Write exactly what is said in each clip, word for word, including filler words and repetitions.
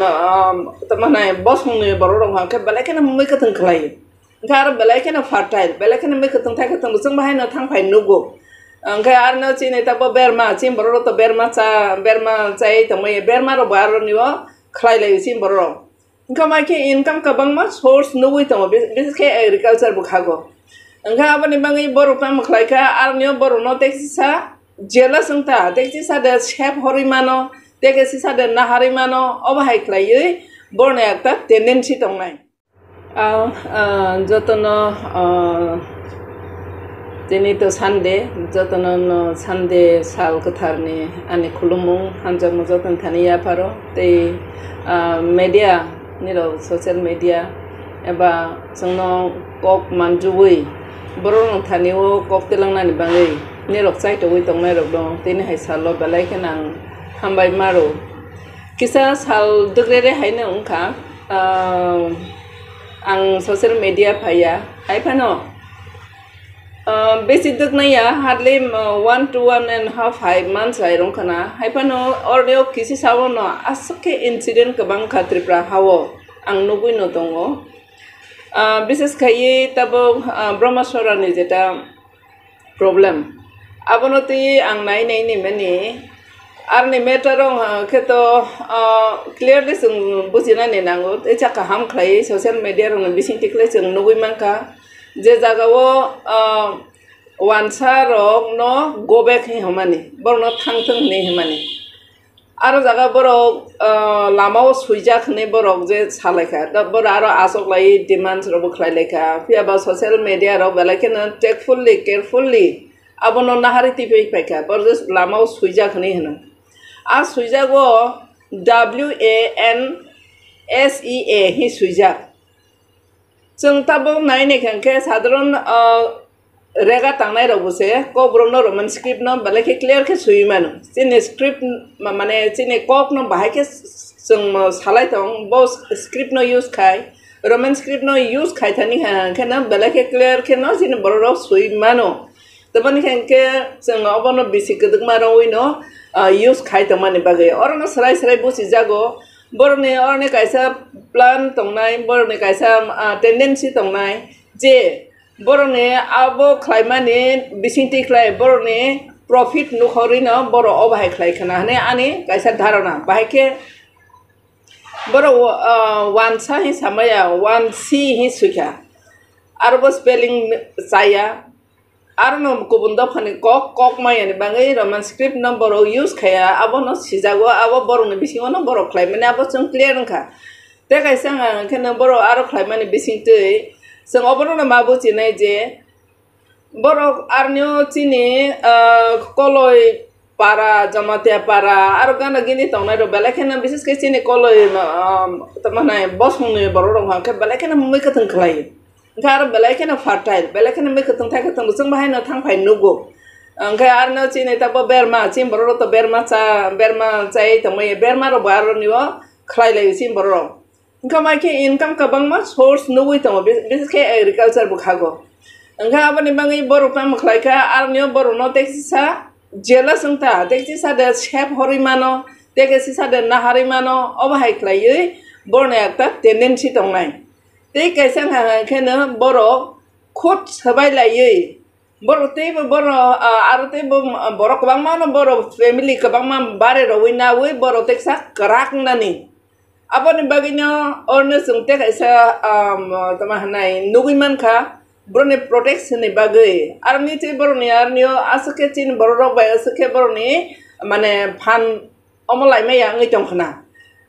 um, tamo nai bosongni borok rok hwnkhe belai kheno mui kwthwng khlai. Hwnkhe aro belai kheno fertile, belai kheno mui kwthwng thai kwthwng bwswk bahai no thang phai nugo. Hwnkhe arno chini tabo berma, chini borok rok to berma cha, berma chai tongmani, berma rok bo aro ni o khlai lai chini borok rok. Hwnkhe mai khe income kwbangma source nugui tongo, bis-, bises khe agriculture bwkhago. Hwnkhe aboni bagwi borok tamo khlai kha, aroni o borokno tei kisa jealous wng ta, tei kisa de sep horwi mano, tei kisa de naharwi mano, obo hai khlaiwi borokni ekta tendency tongnai. Ah, ah, jotono, ah, Tini to Sunday, jotono no Sunday sal kwtharni ani khulumung hamjakma jotono thani yapharo tei, ah, media nirok social media eba chwngno kok manjugwi borok rok thani o kok twlangnani bagwi nirok chaitogwi tongnai rok no tini hai salo belai kheno ang hambai maro. Kisa sal dwgrere haino wngkha, ah, ang social media phaiya, hai phano, ah, besi dwknaiya, hardly, ah, one to one and half hai months hai rwngkhana, hai phano oroni o kisi sabono aswk khe incident kwbang kha Tripura hao, ang nugui no tongo. Ah, bises khaiwi tabuk, ah, Brahma Sorani jeta problem. Abono twi ang nai nai ni mani. Arni matter rok, ah, khe to, ah, clearly chwng bujinani nango. Tei cha kaham khlai social media rokni bising tikle chwng nugui mankha. Je jaga o, ah, wansa rok no go back hi hwnmani. Borok no thang thung hwnwi hwnmani. Aro jaga borok, ah, lama o swijak hinwi borok je salaikha, da borok aro achuk lai demands rokbo khlai laikha. Phiya ba social media rok belai kheno tactfully, carefully abono nahari twiphai phaikha. Borok je lama o swijak hinwi hino. A swijago W A N S E A hi swijak. Chwng tabuk nai naikha hwnkhe sadharon, ah, rega tangnai rokbo se kokborok no Roman script no belai khe clear khe swiwi mano. Chini script ma-, mane chini kok no bahai khe chwng salai tong, bo script no use khai, Roman script no use khai thani hwnkhe no belai khe clear khe no chini borok rok swiwi mano. Tamoni hwnkhe chwng obono bisi kwdwkma rwui no, ah, use khai tongmani bagwi. Orono swrai swrai buchijago. Borokni oroni kaisa plan tongnai, borokni kaisa, ah, tendency tongnai je borokni abo khlaimani bisingtwi khlai borokni profit nukhorwi no borok obo hai khlai khna hwnwi ani kaisa dharana. Bahai khe borok, ah, wansa hi samaya, wansi hi swikha. Aro bo spelling chaya. Aro no kubun dophani kok, kok maya ni bagwi Roman script no borok use khaya, abo no sijago, abo borok ni bisingo no borok khlai mani, abo chwng clear wngkha. Tei kaisa wngkha hwnkhe no borok aro khlai mani bisingtwi chwng obono no ma buchinai je borok aroni o chini, ah, Koloi para, Jamatia para, aro gana gini tongnai rok belai kheno, bises khe chini Koloi, ah, tamo hwnai bosongni borok rok hwnkhe belai kheno mui kwthwng khlai. Hwnkhe aro belai kheno fertile, belai kheno mui kwthwng thai kwthwng bwswk bahai no thang phai nugo. Hwnkhe arno chini tabo berma, chini borok rok to berma cha, berma chai tongmani, berma rok bo aroni o khlai lai chini borok rok. Hwnkhe mai khe income kwbangma source nugui tongo, bi-, bises khe agriculture bwkhago. Hwnkhe aboni bagwi borok tamo khlai kha, aroni o borok no tei kisa jealous wng ta, tei kisa de sep horwi mano, tei kisa de naharwi mano, obo hai khlaiwi borokni ekta tendency tongnai. Tei kaisa wngkha hwnkhe no borok khut swbai laiwi, borok teibo borok, ah, aro teibo, ah, borok kwbangma no borok family kwbangma bare rogwi nawi borok tei kisa kwrak wngnani. Aboni bagwi no oroni chwng tei kaisa, ah, tamo hwnai nugwi mankha borokni protection ni bagwi. Aroni tei borokni aroni o aswk khe chini borok rok bai aswk khe borokni mane phan omo laimaya wngwi tong khna.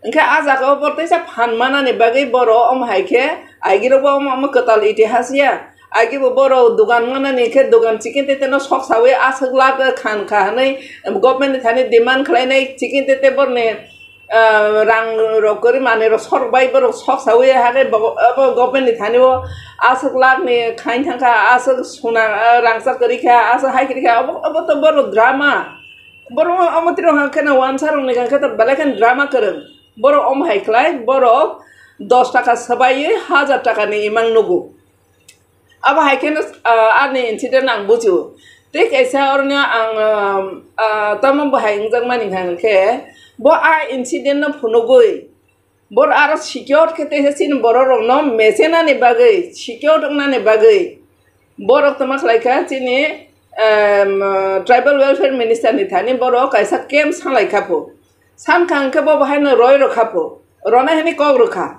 Hwnkhe ah jaga o bo teisa phan manani bagwi borok omo hai khe aigirok bo omo, omo kwtal itihas ya. Agi bo borok dogan manani khe dogan chicken tete no sok sawi aswk lak khan kha hwnwi government ni thani demand khlainai chicken tete borni, ah, rang rok kwrwi manwi rok sok bai borok sok sawi hakhe bo-, abo government ni thani o aswk lak ni khain thang kha, aswk suna, ah, rangchak kwrwi kha, aswk hai kwrwi kha, abo, abo to borok drama. Borok omo twi rok hwnkheno wansa rok ni hwnkheno belai kheno drama kwrwng. Borok omo hai khlai, borok dos taka swbaiwi hajar taka ni imang nugo. Abo hai kheno, ah, ani incident ang bujio. Tei kaisa orono ang, ah, ah, tamo bo hai wngjakmani hwnkhe, bo a incident no phunugwi, Bor aro secure khe teisa chini borok rokno mechenani bagwi, secure wngnani bagwi borok tongma khlai kha chini, em, tribal welfare minister ni thani borok kaisa camp salai kha pho. San kha hwnkhe bo bahai no roi rw kha pho. Rona hini kok rw kha.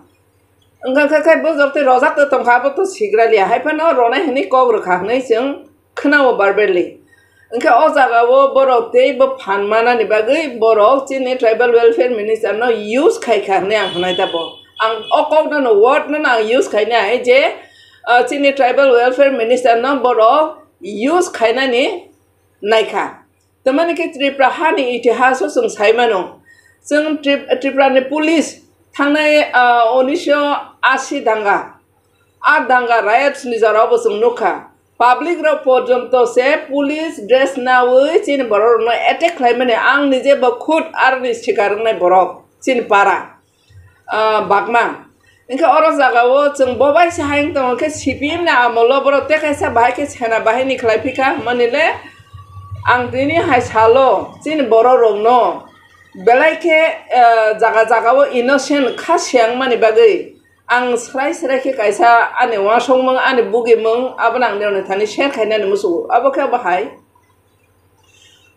Wngkha khe, khe bo jok tei rojak tong kha, abo to sigra liya. Hai phano rona hini kok rw kha hwnwi chwng khwnao verbally. Hwnkhe o jaga o borok tei bo phan manani bagwi borok chini tribal welfare minister no use khai kha hwnwi ang hwnai ta bo. Ang o kok no, no word no, no ang use khai nai je, ah, chini tribal welfare minister no borok use khainani nai kha. Tamani khe Tripura hani itihas o chwng sai mano. Chwng Trip-, Tripura ni police thangnai, ah, unisho asi danga. A danga riots ni jora bo chwng nukha. Public rok porjonto se police dress nawi chini borok rokno attack khlai mani. Ang nije bo khud aroni sikar wngnai borok chini para, ah, bagma. Hwnkhe oro jaga o chwng bo bai se hai wng tongo khe C P M ni amolo borok tei kaisa bahai khe sena bahai ni khlai phikha. Mani le ang tini hai salo chini borok rokno belai khe, ah, jaga jaga o innocent kha siyang mani bagwi ang srai srai khe kaisa ani uansukmung, ani bugimung abono ang nini thani share khainani muchungo. Abo khe bahai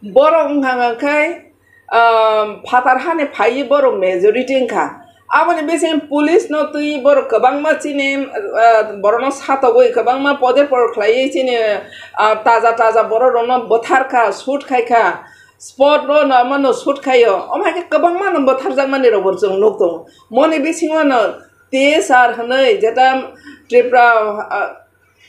borok wngkha khe, um, phatar hani phaiwi borok majority wngkha. Aboni bising police no twi borok kwbangma chini, uh, borokno satogwi kwbangma poder por khlaiwi chini, uh, taja taja borok rokno bwthar kha, shoot khai kha, spot ro no mano shoot khaio. Omo hai khe kwbangma no bwtharjakmani rok bo chwng nuk tongo. Moni bisingo no T S R hwnwi jeta Tripura, uh,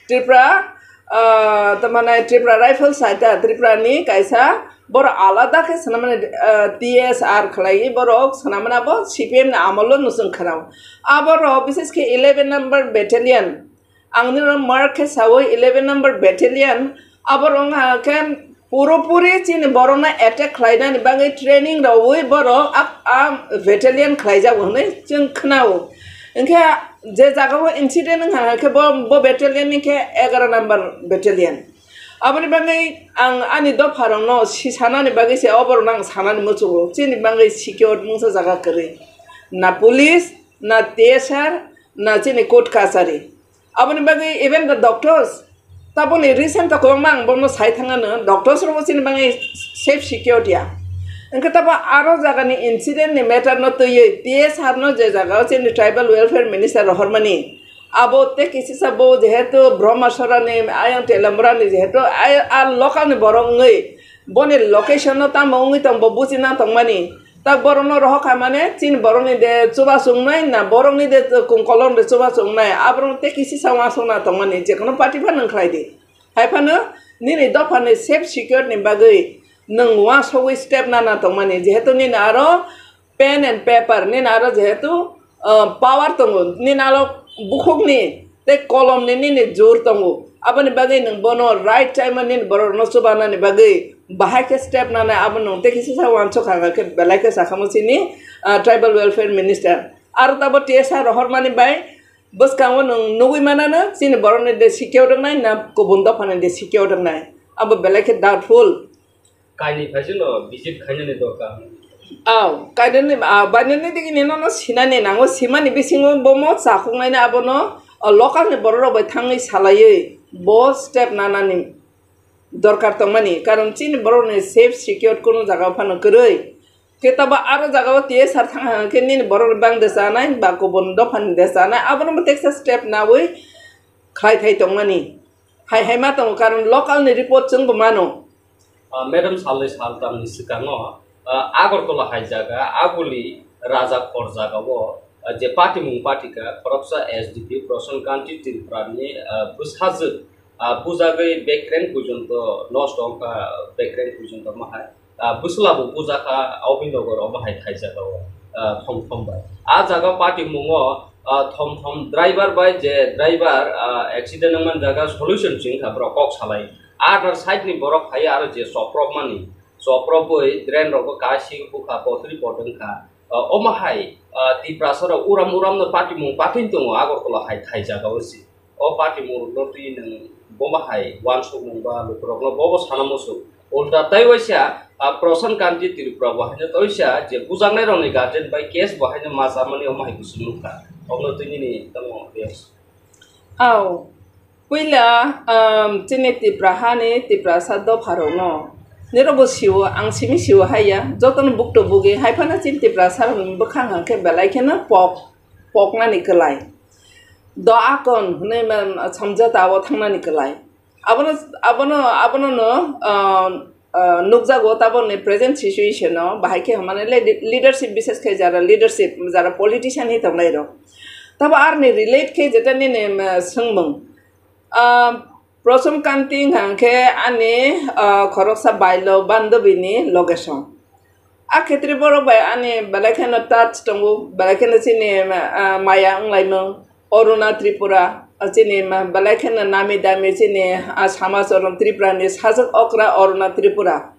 Tripura, ah, tamani Tripura Rifles hai ta Tripura ni kaisa borok alada khe swnamani, ah, T S R khlaiwi borok swnamani abo C P M ni amolo no chwng khwnao. Aborok bises khe eleven number battalion, ang nini mark khe sawi eleven number battalion, aborok wngkha khe puro puri chini borokno attack khlainani bagwi training rwui borok a, a battalion khlaijago hwnwi chwng khwnao. Hwnkhe je jagao incident wngkha khe bo, bo battalion ni khe egaroh number battalion. Aboni bagwi ang ani dopharokno si sanani bagwi se oborokno ang sanani muchungo, chini bagwi secure mungsa jaga kwrwi. Na police, na T S R, na chini court kachari. Aboni bagwi even the doctors, taboni recent to kwbangma ang bono sai thangano, doctors rokbo chini bagwi safe security ya. Hwnkhe tabo aro jagani incident ni matter no twiwi T S R no je jagao chini tribal welfare minister rohormani, abo tei kisisa bo jehetu Brahmasora ni ayang Telamura ni jehetu ay-, a local ni borok wngwi boni location no tamo wngwi tong bo buchina tongmani. Tak borokno rohor kha mane, chini borokni de chubachu wngnai, na borokni de kung kolom de chubachu wngnai, aborok tei kisisa uansukna tongmani, jekono party phano wng khlai di. Hai phano nini dophani safe secure ni bagwi nwng uansugwi step nana tongmani, jehetu nini aro pen and paper, nini aro jehetu, ah, power tongo, nini aro bukhukni tei kolomni nini jor tongo. Aboni bagwi nwng bono right time o nini borokno chubanani bagwi bahai khe step nanai, abo nwng tei khe sisa uansuk kha khe belai khe sakha mo chini, ah, tribal welfare minister. Aro tabo T S R rohormani bai bwskango nwng nugwi manano chini borokni de secure wngnai na kubun dophani de secure wngnai, abo belai khe doubtful. Kainwi phaisano visit khainani dorkar. Aw, kainani, ah, bainani digini nono sinani nango, simani bisingo bomo chakuknaini abono, ah, local ni borok rok bai thangwi salaiwi bo step nanani dorkar tongmani, karon chini borok ni safe secure kunu jaga phano kwrwi. Khe tabo aro jaga o T S R thang ha khe nini borok ni bang de chanai ba kubun dopha ni de chanai, abono bo teksa step nawi khlai thai tongmani. Hai hai ma tongo, karon local ni report chwng bo mano. Ah, Madam, salnwi saltamni swkango, ah, Agartala hai jaga Aguli Raja Khor jagao, ah, je patimung patikha khoroksa S D P Prasan Kanti Tripura ni, ah, bwsajwk, ah, bujagwi bekreng pujonto nosto wngkha, bekreng pujonto mahai, ah, bwsla bo bujakha, Obinogor omo hai thai jagao, ah, thom thom bai. Ah jaga patimungo, ah, thom thom driver bai je driver, ah, accident wngmani jaga solution chengkha borok kok salai. Other side ni borok phai aro je choprok mani, choprok boi drain rok bo kaising bukha potri pot wngkha. Ah, omo hai, ah, Tiprasa rok uram uram no patimung patwi tongo Agartala hai thai jaga o se. O patimung rok no twi nwng bomo hai uansukmung ba lukurok no bobo sana muchung. Ulta tei waisa, ah, Prasan Kanti Tripura bo haino tei waisa je bujaknai rokni guardian bai case bo haino ma chamani omo hai kuchuk nukha. Omo twi nini tamo reaction? Au, puila, um, chini Tipra hani Tiprasa dopharokno nirokbo sio, ang simi sio haiya, jotono bukto bugi hai phano chini Tiprasa rokni bwkhang hwnkhe belai kheno pok, poknani kwlai. Do akon hwnwi ma-, samjata o thangnani kwlai. Abono, abono, abono no, ah, ah, nukjago taboni present situation o bahai khe hwnmani le-, leadership, bises khe jara leadership, jara politician hi tongnai rok. Tabo arni relate khe jeta nini, ah, swngmung. Ah, Prasan Kanti hwnkha khe ani, ah, khoroksa bailo bandobini location. A khetre borok bai ani belai kheno touch tongo, belai kheno chini, ah, maya wnglaimung Aruna Tripura, ah, chini ma-, belai kheno nami dami chini, ah, Samacharan Tripura ni sajwk okra Aruna Tripura.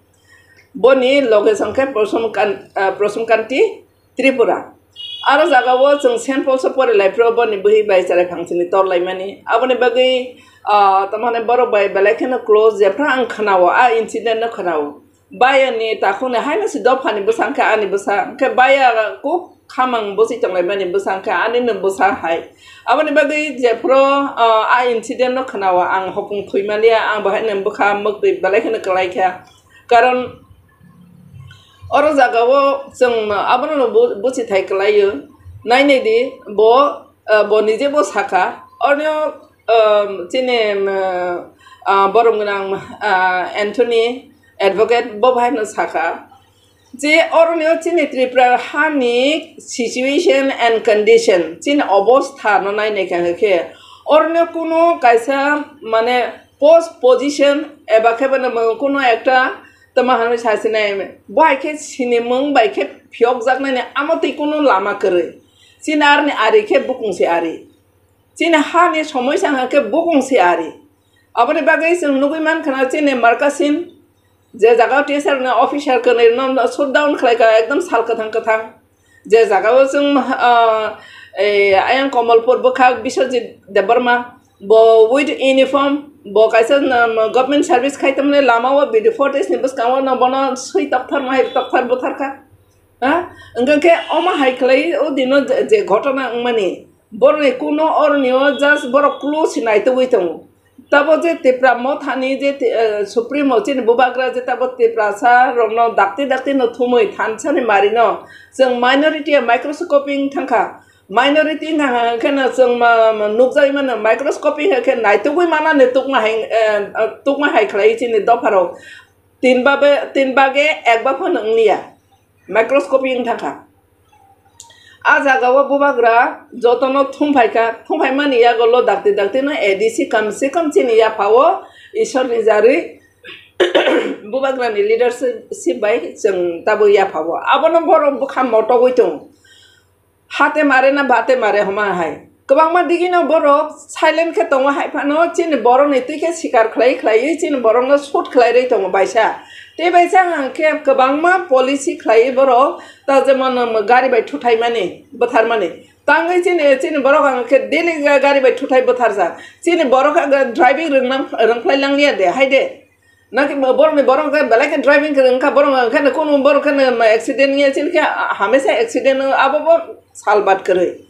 Boni loge songkhe Prasan Kan-, ah, Prasan Kanti Tripura. Aro jaga o chwng Saint Paul's o porilaipro boni bwhi bai chwrai phangsini torlaimani. Aboni bagwi, ah, tamani borok bai belai kheno close, jephru ang khwnao, a incident no khwnao. Bayani takhukni haino se dophani bwsa hwnkhe ani bwsa, hwnkhe baya kuk khamang bwswi tonglaimani bwsa hwnkhe ani no bwsa hai. Aboni bagwi jephru, ah, a incident no khwnao ang hopung thwimaliya, ang bo haino bwkha mwktwi belai kheno kwlaikha. Karon oro jaga o chwng abono no bu-, buchi thai kwlaio. Nainai di bo, ah, bo nije bo sakha. Orno, um, chini, um, ah, borom gwnang, ah, Anthony Advocate bo bahai no sakha je oroni o chini Tripura hani situation and condition, chini obostha no nainai kha khe oroni o kuno kaisa mane post position eba khe bana kuno ekta tama hanwi sasinai bo hai khe sinimung bai khe phiyokjaknani amo tei kuno lama kwrwi. Chini arni ari khe bukung se ari. Chini hani somoi sangha khe bukung se ari. Aboni bagwi chwng nugwi mankha na chini Markasin je jaga T S R ni officer kwnwi no shutdown khlai kha ekdom sal kwthang kwthang. Je jaga o chwng, ah, eh, ayang Kamalpur bwkhak Biswajit Debbarma bo with uniform bo kaisa, um, government service khai tamni lama o video footage ni bwskango no bono swi tokthar ma hai tokthar bwthar kha. Ha? Hwnkhe khe omo hai khlai o dino je, je ghotona wngmani. Borokni kuno oroni o just borok clue se naitugwi tongo. Tabo je Tipra mothani je ti-, eh, Supremo chini bubagra je tabo Tiprasa rokno dakti dakti no thumui thansani marino chwng minority ya microscoping thangkha. Minority wngkha khe no chwng ma, ma nukjagwi mano microscoping khe naitugwi manani tukma hai, eh, tukma hai khlai chini dopharok. Tin babe, tin bage ek ba phano wngliya. Microscopy wng thangkha. A jaga o bubagra jotono thumphai kha, thumphai mani yago lo dakti dakti no A D C kam se kam chini yapha o Ishwar ni jarwi bubagra ni leadership bai chwng tabuk yapha o. Abono borok bwkha motogwi tongo. Hate mare na bate mare homa hai. Kwbangma digino borok silent khe tongo hai phano chini borokni twi khe sikar khlai khlaiwi chini borokno shoot khlai rwi tongo baisa. Tei baisa ang khe kwbangma policy khlaiwi borok ta jemon, um, gari bai thuthai mani, bwthar mani. Tangwi chini, chini borok ang khe daily ga-, gari bai thuthai bwtharjak. Chini borok ang driving rwngna, rwngphlai langliya de, hai de. Naki borokni borok khe belai khe driving khe wngkha, borok khe kunu borok khe accident wngya chini khe hamesa accident abo bo salbat kwrwi.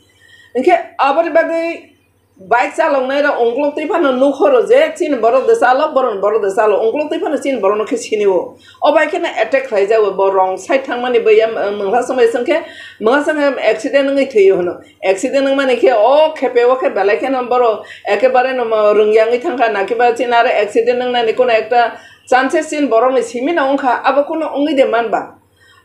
Hinkhe aboni bagwi bike chaloknai rok ungkuluk twi phano nukhoro je chini borok de chalo, borokni borok de chalo, ungkuluk twi phano chini borokno khe sinio. O bai kheno attack khlai jago, bo wrong side thangmani baiya mwngsa swmai swngkhe, mwngsa swngkhe accident wngwi thwio hwno. Accident wngmani khe o khepe o khe belai kheno borok ekebare no mo rwngya wngwi thangkha, nakiba chini aro accident wngnani kono ekta chances chini borokni simi no wngkha, abo kono wngwi de manba.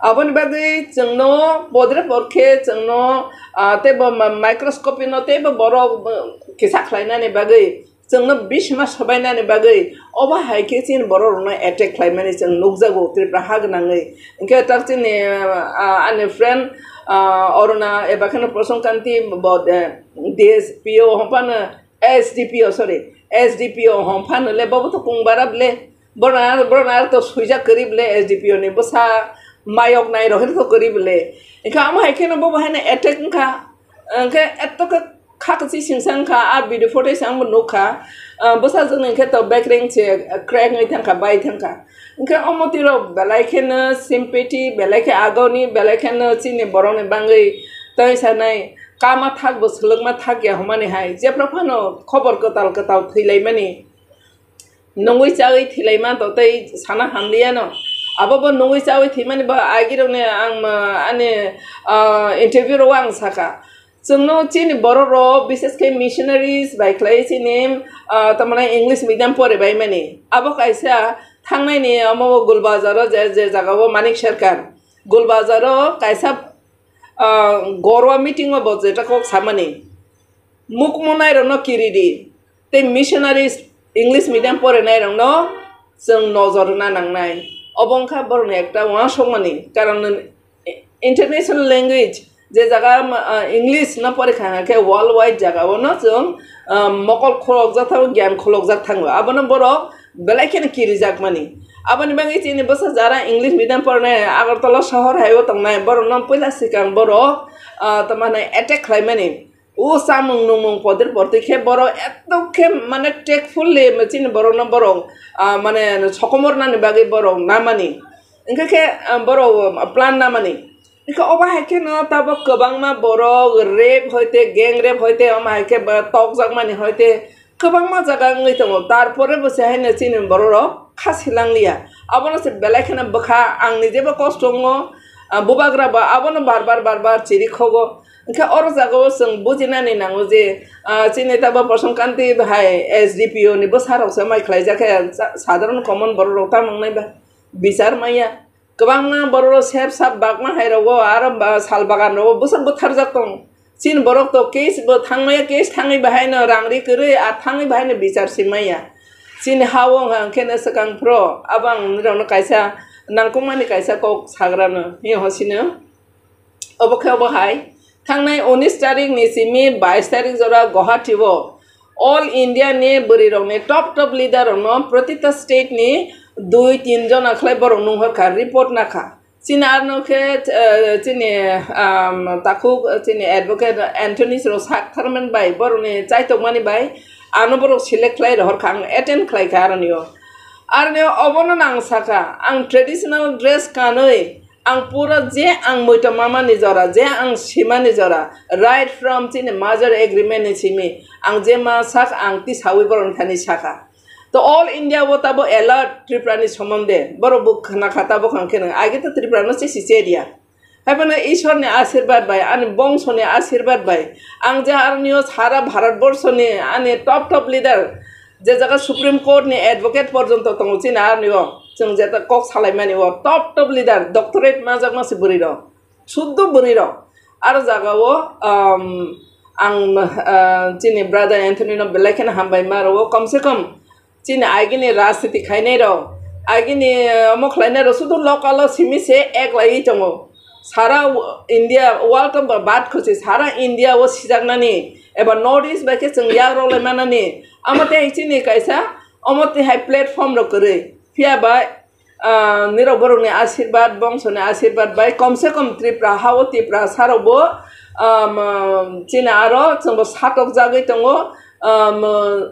Aboni bagwi chwngno podre pod khe chwngno, ah, teibo ma-, microscopy no teibo borok, uh, kisa khlainani bagwi chwngno bisima sobainani bagwi obo hai khe chini borok rokno attack khlaimani chwng nukjago Tripura ha gwnangwi. Hinkhe tak chini, ah, ani friend, ah, Aruna eba kheno Prasan Kanti bo, eh, D S P O hwnphano S D P O, sorry, S D P O hwnphano le bobo to kung bara ble. Borok na, borok na to suijak kwrwi ble S D P O ni bwsa mayok nai rok to kwrwi ble. Hinkhe amo hai kheno bobo haino attack wngkha. Hinkhe eto khe Kha kwchwi singsa wngkha, a video footage ang bo nukha. Ah, bwsajwk ni khe to bekreng se crack wngwi thangkha, bai thangkha. Hwnkhe omo twi rok belai kheno sympathy, belai khe agoni, belai kheno chini borok ni bangwi tei sanai kama thak bo swlwkma thak ya hwnmani hai. Jephru phano khobor kwtal kwtal thwilaimani. Nungwi chawi thwilai manto tei sana hamliyano. Abo bo nungwi chawi thwimani bo agirokni ang, ah, ani, ah, interview rogo ang saka. Chwngno chini borok rok, bises khe missionaries bai khlai chini, ah, tamani English medium pore bai mani. Abo kaisa thangnaini omo Gulbazar o je, je jaga o Manik Sarkar. Gulbazar o kaisa, ah, gorwa meeting o bo jeta kok samani. Mukmo nairokno kiridi. Tei missionaries English medium porenairokno chwng nojor rwna nangnai. Obo wngkha borokni ekta uansukmani. Karon international language je jaga, ah, English no porikha hwnkhe world wide jaga o no chwng, ah, mokol khulokjak thango, gyan khulokjak thango. Abono borok belai kheno kirijakmani. Aboni bagwi chini bwsa jara English medium porinai Agartala sohor hai o tongnai borokno puila swkang borok, ah, tamo hwnwi attack khlaimani. O samung nungmung podir porti khe borok etok khe mane tactfully chini borokno borok, ah, mane sokomornani bagwi borok namani. Hwnkhe khe, ah, borok plan namani. Hwnkhe obo hai kheno tabok kwbangma borok rape hoite, gang rape hoite, omo hai khe ba tokjakmani hoite kwbangma jaga wngwi tongo. Tarpore bo se haino chini borok rok kha silangliya. Abono se belai kheno bwkha, ang ni jebo kosto wngo, ah, bubagra ba abono bar bar, bar bar chiri khogo. Hwnkhe oro jagao chwng bujinani nango je, ah, chini tabo Bosong Kanti hai S D P O ni bwsarok se mai khlaijak khe sa-, sadharon common borok rok tamo wngnai ba bichar maya. Kwbangma borok rok sep sap bagma hai rogo aro ba sal bagan rogo bwswk bwtharjak tong. Chini borok to case bo thangmaya, case thangwi bahaino rang ri kwrwi a thangwi bahaino bichar si maya. Chini ha o wngkha hwnkhe no swkang phro abo ang nirok no kaisa nangkukmani kaisa kok sagrano hiyo hosino. Obo khe obo hai, thangnai unis tarik ni simi bais tarik jora Guwahati o All India ni bwrwi rok ni top top leader rok no protita state ni dui tin jona khlai borok nunghor kha, report na kha. Chini arno khe, eh, chini, um, takhuk, chini advocate Anthony rok sak tharmani bai, borok ni chaitok mani bai, ano borok select khlai rohor kha, ang attend khlai kha aroni o. Aroni o obono nang saka, ang traditional dress kanwi, ang pura je ang muitu mamani jora, je ang simani jora, right from chini merger agreement ni simi, ang je ma sak ang tisawi borok ni thani saka. To all India o tabo alert Tripura ni somonde, borok bo khna kha tabo khang khe nang, age to Tripura no se si se dia. Haibano Ishwar ni ashirbad bai, ani bongso ni ashirbad bai, ang je aroni o sara Bharat borsho ni ani top top leader, je jaga Supreme Court ni advocate porjonto tongo chini aroni o, chwng jeta kok salaimani o top top leader, doctorate manjakma se bwrwi rok, suddo bwrwi rok. Aro jaga o, um, ang, uh, chini brother Anthony no belai kheno hambai ma rwo, kom se kom chini agini rajniti khainai rok, agini, uh, omo khlainai rok sudu local o simi se ek laiwi tongo. Sara w-, India, world cup ba bad khusi, sara India o sijaknani, eba North East bai khe chwng yak rok lai manani, amo tei chini kaisa, omo tei hai platform rok kwrwi. Phiya ba, ah, nirok borokni ashirbad, bongsoni ashirbad bai, kom se kom Tripura ha o Tripura sarokbo, um, chini aro chwngbo satokjagwi tongo, um,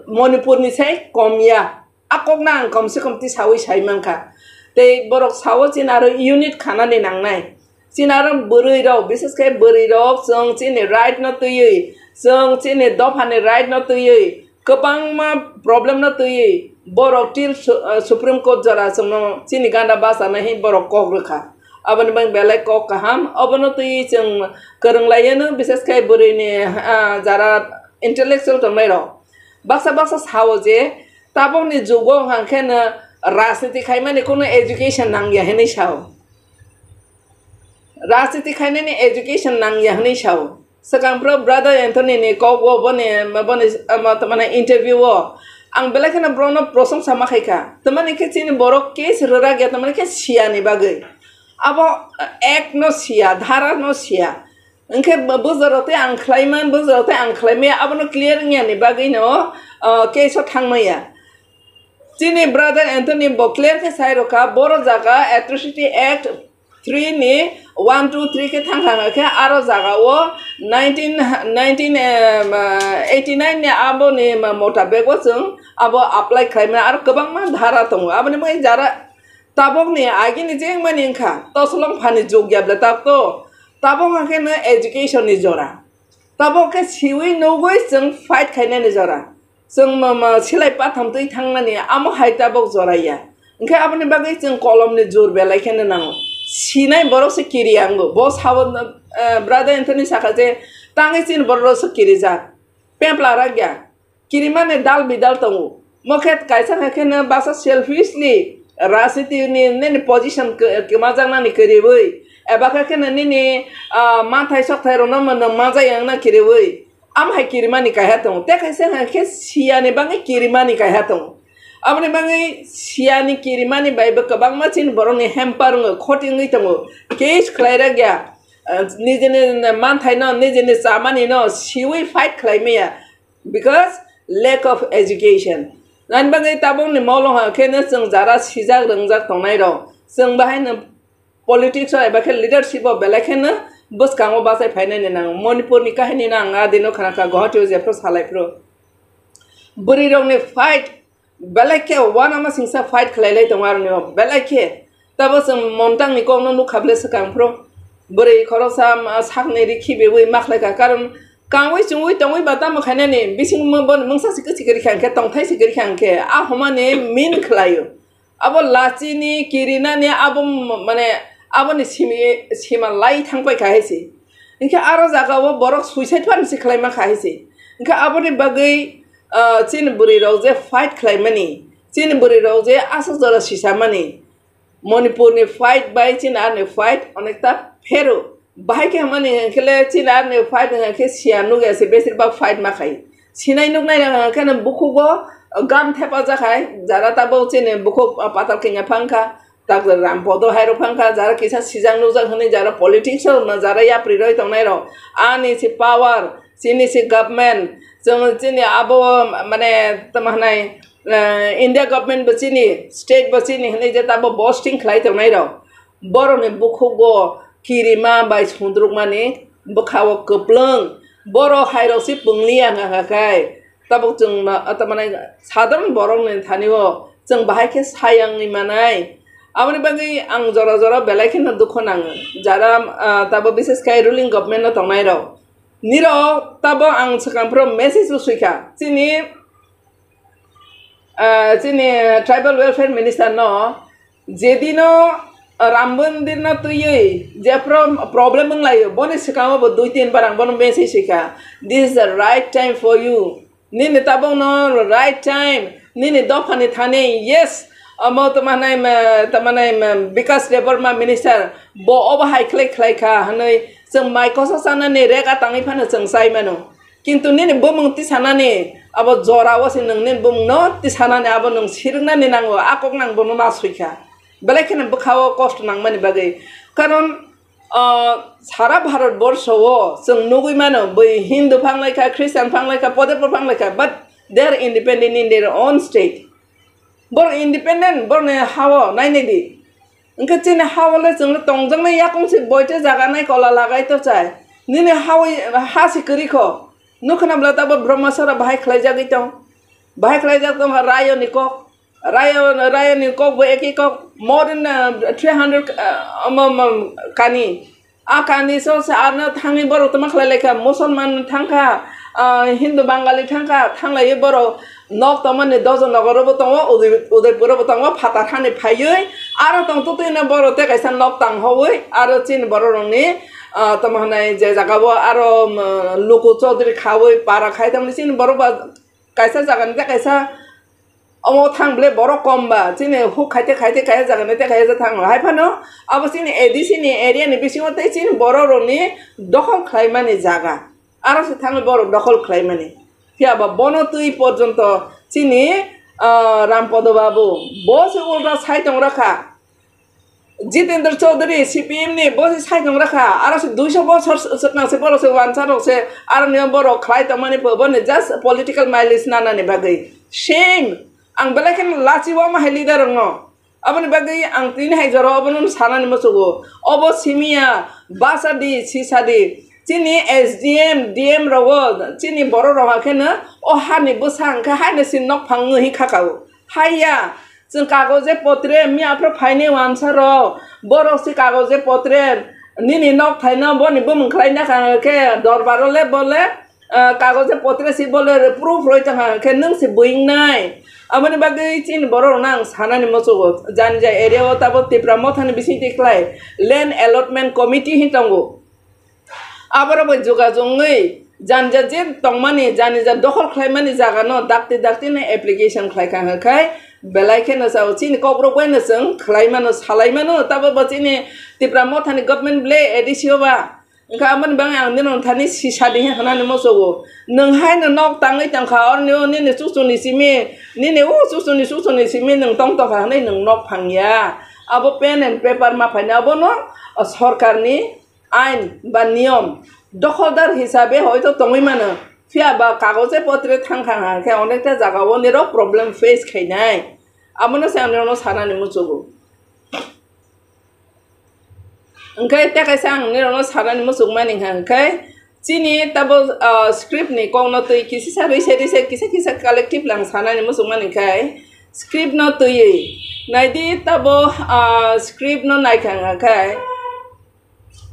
Manipurni sai kom ya. A kokno ang kom se kom tisawi sai mankha. Tei borok sao chini aro unit khanani nangnai. Chini aro bwrwi rok, bises khe bwrwi rok, chwng chini right no twiwi, chwng chini dophani right no twiwi, kwbangma problem no twiwi, borok till su-, uh, Supreme Court jora chwngno chini ganda bachana hi borok kok rwkha. Aboni bagwi belai kok kaham, obono twiwi chwng kwrwng laiya no, bises khe bwrwini, uh, jara intellectual tongnai rok. Baksa baksa sao je, tabokni jugo hwnkha khe no rajniti khaimani kuno education nangya hinwi sao. Rajniti khainani education nangya hinwi sao. Swkang phro brother Anthony ni kok o boni, boni, ama, tamani interview o ang belai kheno borokno prosongsa ma khaikha. Tamani khe chini borok case rwrak ya, tamani khe siya ni bagwi. Abo act no siya, dhara no siya. Hwnkhe bo-, bujaro tei ang khlaiman, bujaro tei ang khlaimaya, abono clear wngya ni bagwi no, uh, case o thangmaya. Chini brother Anthony bo clear khe sai rwkha, boro jaga Atrocity Act three ni one, two, three khe thang thang khe aro jaga o nineteen, nineteen, em, eighty nine ni abo ni motabek o chwng abo apply khlai mani aro kwbangma dhara tongo. Aboni bagwi jara tabok ni agi ni jeng mani wngkha toslong phani jug ya bla tab to tabok hwnkhe no education ni jora. Tabok khe siwi nugwi chwng fight khainani jora. Chwng ma, ma, silai patham twi thangnani amo hai tabok jora ya. Hwnkhe aboni bagwi chwng kolomni jur belai kheno nango. Sinai borok se kiri ango. Bo sabo, eh, Brother Anthony saka je tangwi chini borok rok se kirijak. Pepla rak ya. Kirimani dal bidal tongo. Mo khe kaisa khe kheno basa selfishly rajniti ni nini position kwmajaknani kwrwi eba khe kheno nini, ah, manthai sokthai rokno mwno majai wngna kwrwi. Am hai kirimani kaiha tongo. Tei kaisa hwnkhe siyani bagwi kirimani kaiha tongo. Aboni bagwi siyani kirimani bai bo kwbangma chini borokni hamper wngo, khoti wngwi tongo. Case khlai rwk ya. Ah, nijini manthaino, nijini chamanino siwi fight khlai maya. Because lack of education. Nani bagwi tabukni molo hwnkhe no chwng jara sijak rwngjak tongnai rok. Chwng bahai no politics o eba khe leadership o belai kheno bwskango bachai phainani nango. Manipur ni kahini no ang adino khana kha, Guwahati o jephru salai phru. Bwrwi rokni fight belai khe uanama singsa fight khlai lai tongo aroni o belai khe. Tabo chwng montang ni kok no nukha ble swkang phru. Bwrwi khoroksa ma sakni ri khibiwi ma khlai kha, karon kangwi chungwi tongwi ba tamo khainani bising mo bon mungsa si kwchikri kha hwnkhe tongthai sikri kha hwnkhe a humani min khlaio. Abo lachini, kirinani, abo m-, mane, aboni simi, sima lai thangpai kha hai se. Hinkhe aro jaga o borok suicide pan se khlaima kha hai se. Hinkhe aboni bagwi, ah, chini bwrwi rok je fight khlaimani, chini bwrwi rok je aswk jora sisamani, Manipur ni fight bai chini arni fight onekta phero. Bahai khe hwnmani hwnkhe le chini arni fight hwnkhe siya nukya se besir bak fight ma khai. Sinai nuknai rang hwnkhe no bukhugo gam thepajak hai, jara tabuk chini bukhuk patal kenya phangkha, tak ram podo hai rok phangkha, jara kisa sijak nukjak hwnwi jara politics o no jara yapri roi tongnai rok. Ani si power, chini si government, chwng chini abo mane tamo hwnai, eh, India government bo chini, state bo chini hwnwi je tabo boasting khlai tongnai rok. Borokni bukhugo kirima bai sundrukmani bwkha-o kwplwng. Borok hairok se pwngliya wngkha kha khai. Tabuk chwng ma, tamani sadharon borokni thani-o chwng bahai khe sayangwi manai. Aboni bagwi ang jora jora belai kheno dukhu nango. Jara, ah, tabuk bises khai ruling government-o tongnai rok. Nirok tabuk ang swkang phuru message-o swikha. Chini ah, chini tribal welfare minister no jedino Ram Mandir no twiwi je pro-, problem wnglaio, boni swkango bo dui tin bar ang bono message swikha, "This is the right time for you." Nini tabuk no right time, nini dophani thani, yes, omo tamo hanai ma, tamo hanai ma, Bikas Debbarma minister bo obo hai khlai khlai kha hwnwi chwng mai kosa chanani rega tangwi phano chwng chai mano. Kintu nini bumung tisanani abo jora o se nwng nini bumung no tisanani abo nwng siriknani nango, a kok nang bono ma sui kha. Belai kheno bwkha o kosto nangmani bagwi. Karon, ah, sara Bharat borsho o chwng nugwi mano, bui Hindu phang lai kha, Christian phang lai kha, podepur phang lai kha, but they are independent in their own state. Borok independent, borokni ha o nainai di. Hwnkhe chini ha o le chwng le tongjaknai yakung se boite jaga nai kola lagai to chai. Nini ha o ha se kwrwi kho. Nukha na bwla tabuk Brahma Sora bahai khlai jagwi tong. Bahai khlai jak tong ha Rayo ni kok. Rayo, Rayo ni kok bo eki kok. More than, uh, three hundred, uh, um, um, um, kani. A kani so se arno thangwi borok tamo khlai lai kha, Musulman thang kha, ah, Hindu Bangali thang kha, thang lai borok nok tamo ni dojo nogoro bo tongo, Udai-, Udaipur bo tongo, phatar hani phaiwi aro tong tutui no borok tei kaisa nok tang hoi, aro chini borok rok ni, ah, tamo hwnai je jaga bo aro, um, Luku Chaudhary khaui para khai tamo chini borok ba kaisa jaga ni tei kaisa Omo thang ble borok kom ba, chini huk khaite khaite kaya jaga ni tei kaya thang. Hai phano abo chini A D C ni area ni bisingo tei chini borok rok ni dokhol khlai mani jaga. Aro se thangwi borok dokhol khlai mani. Phiya ba bono twi porjonto chini, ah, Rampodo Babu bo se ulta sai tong rakha. Jitendra Chaudhary, C P M ni, bo se sai tong rakha, aro se duiso bochor swkang se borok se wansa rok se, aro ni borok khlai tongmani bo, bo ni just political mileage nanani bagwi. Shame! Ang belai kheno lachi o ma hai leader rok no. Aboni bagwi ang tini hai jora obono sanani muchugo. Obo simiya, basa di, sisa di. Chini S D M, D M rogo, chini borok rok hakheno o hani bwsa hwnkhe haino si nokphang wngwi khakao. Haiya, chwng kagoje potre, mi aphro phainai wansa rok, borok si kagoje potre, nini nok thaino boni bumung khlaina kha khe dorbaro le bole, ah, kagoje potre si bole proof roi tong kha khe nwng si buingnai. Aboni bagwi chini borok rokno ang sanani muchugo, jani jai area o tabuk Tipra Mothani bisingtwi khlai land allotment committee hin tongo. Aborok bai jogajog wngwi jani ja je tongmani, jani ja dokhol khlaimani jagano dakti dakti no application khlai kha hwnkhe belai kheno sao chini kokrok bai no chwng khlai mano, salai mano, tabuk bo chini Tipra Mothani government ble A D C o ba. Wngkha aboni bagwi ang nini thani sisa di hwnani muchugo. Nwng haino nok tangwi tongkha, oroni o nini chuchuni simi, nini o chuchuni chuchuni simi nwng tong tongkha hwnwi nwng nok phangya. Abo pen and paper ma phaina, abono, o, sorkarni ain ba niyom dokholdar hisabe hoito tongwi mano. Phiya ba kagoje potre thang thang khe onekta jagao nirok problem face khainai. Abono se ang nirokno sanani muchugo. Hwnkhe tei kaisa ang nirokno sanani muchungmani hwnkhe chini tabo, ah, script ni kokno twi kisisa rwise rwise kisa kisa collective lang sanani muchungmani khe script no twiwi naidi tabo, ah, script no naikha hwnkhe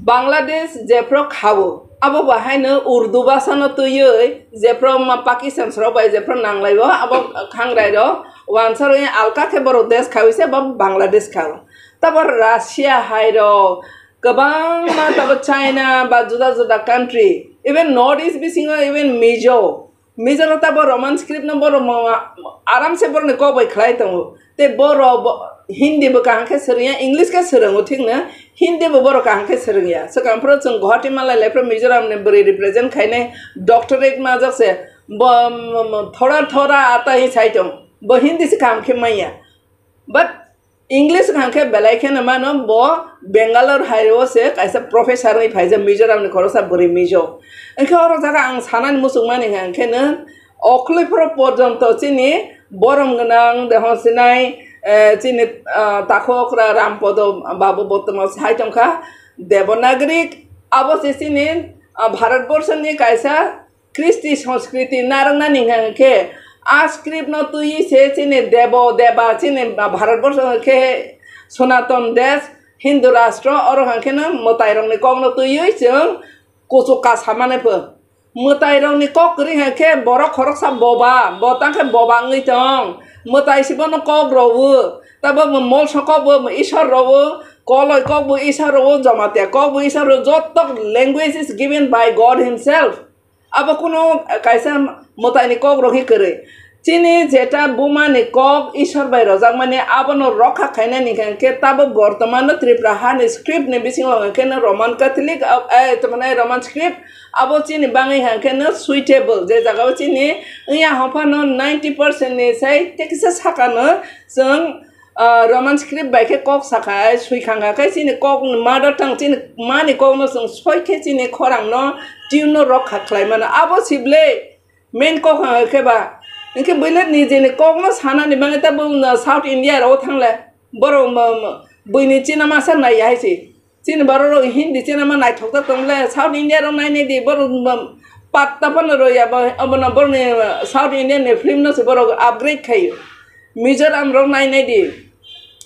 Bangladesh jephru khao abo bo haino Urdu bhasha no twiwi jephru ma Pakistan rok bai jephru nanglaibo abo khangrai rok wansa rwi alka khe borok desh khawi se bo Bangladesh khao. Tabo Russia hai rok, kwbangma tabo China ba juda juda country, even North East bisingo even Mizo, Mizo no tabo Roman script no borok mo-, aram se borok ni kok bai khlai tongo. Tei borok bo Hindi bo kaham khe swrwngya, English khe swrwngo thik no, Hindi bo borok kaham khe swrwngya. Swkang phuru chwng Guwahati malai lai phuru Mizoram ni bwrwi represent khainai doctorate majak se bo, mo-, mo-, thora thora ata hi sai tong. Bo Hindi se kaham khe manya. But English hwnkha khe belai kheno mano, bo Bangalore hai o se kaisa professor wngwi phaijak Mizoram ni khoroksa bwrwi Mizo. Hwnkhe oro jaga ang sanani muchungmani hwnkhe no okhloiphuru porjonto chini borom gwnang de hwnsinai, eh, chini, ah, takhukra Rampodo babu botomo sai tongkha Devanagari, abo se chini, ah, Bharatborsoni kaisa Kristi Sanskriti narwknani hwnkha khe a script no twiwi se chini debo deba chini Bharatborsho hwnkhe Sonaton Desh, Hindu Rashtra, oro hwnkhe no mwtai rokni kok no twiwi chwng kuchuk ka samani pho. Mwtai rokni kok kwrwi hwnkhe borok khoroksa boba, bo tangkhe boba wngwi tong. Mwtai se bono kok rowo, tabo bo molso kok bo Isor rowo, koloi kok bo Isor rowo, Jamatia kok bo Isor rowo, joto language is given by God himself. Abo kuno kaisa mwtaini kok rok hi kwrwi. Chini jeta buma ni kok Isor bai rojakmani abono rokha khainani hwnkhe tabo bortomano Tripura hani script ni bisingo hwnkhe no Roman Catholic, eh, tamani Roman script abo chini bangwi hwnkhe no suitable je jagao chini wngya hwnphano ninety percent ni sai tekisa sakano chwng ah, Roman script bai khe kok sakha, sui khangkha khe chini kok mother tongue chini mani kokno chwng soi khe chini khorangno tune no rokha khlai mano. Abo sible main kok hwnkha khe ba. Hinkhe buile nijeni kokno sanani bagwi ta bwngno South India rok thangle. Borok mo-, mo-, buini china masa nai ya hai se. Chini borok rok Hindi channel ma naithok ta tong le, South India rok nai nai di, borok, um, patta phano rw ya, bo-, obono borok ni, uh, South Indian ni film no se borok upgrade khai. Mizoram rok nai nai di,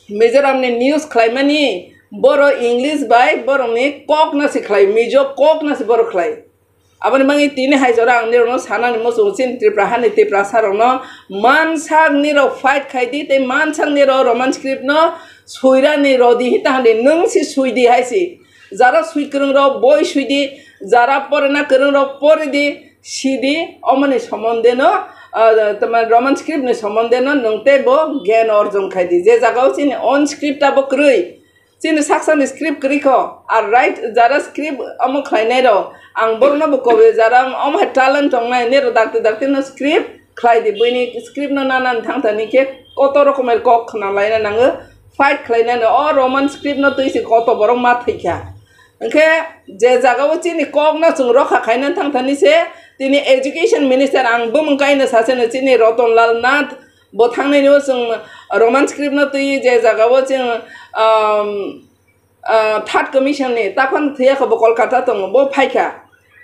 Mizoram ni news khlai mani, borok English bai borok ni kok no se khlai, Mizo kok no se borok khlai. Aboni bagwi tini hai jora ang nirokno sanani muchungo, chini Tripura hani Tiprasa rokno mansak nirok fight khai di tei mansak nirok Roman script no suirani rodi hita handi nwng si sui di hai si. Jara sui kwrwng rok boi sui di, jara porina kwrwng rok pori di, si di, omoni somonde no, ah, tama Roman script ni somonde no nwng tei bo gyan orjon khai di. Je jaga o chini own script abo kwrwi, chini saksani script kwrwi kho, ar right jara script omo khlainai rok, ang borokno bo koboi jara omo hai talent tongnai, nero dakti dakti no script khlai di, buini script no nanani thang thani khe koto rokomer kok khna laina nango, fight khlainani o Roman script no twi se koto borok ma thwi kha. Hwnkhe je jaga o chini kok no chwng rokha khaina thang thani se, tini education minister ang bumung kaino saseno chini Roton Lal Nath, Bo thangnai no chwng Roman script no twi je jaga o chwng, um, ah, third commission ni taphang thwiya kho bo Kolkata tongo, bo phaikha.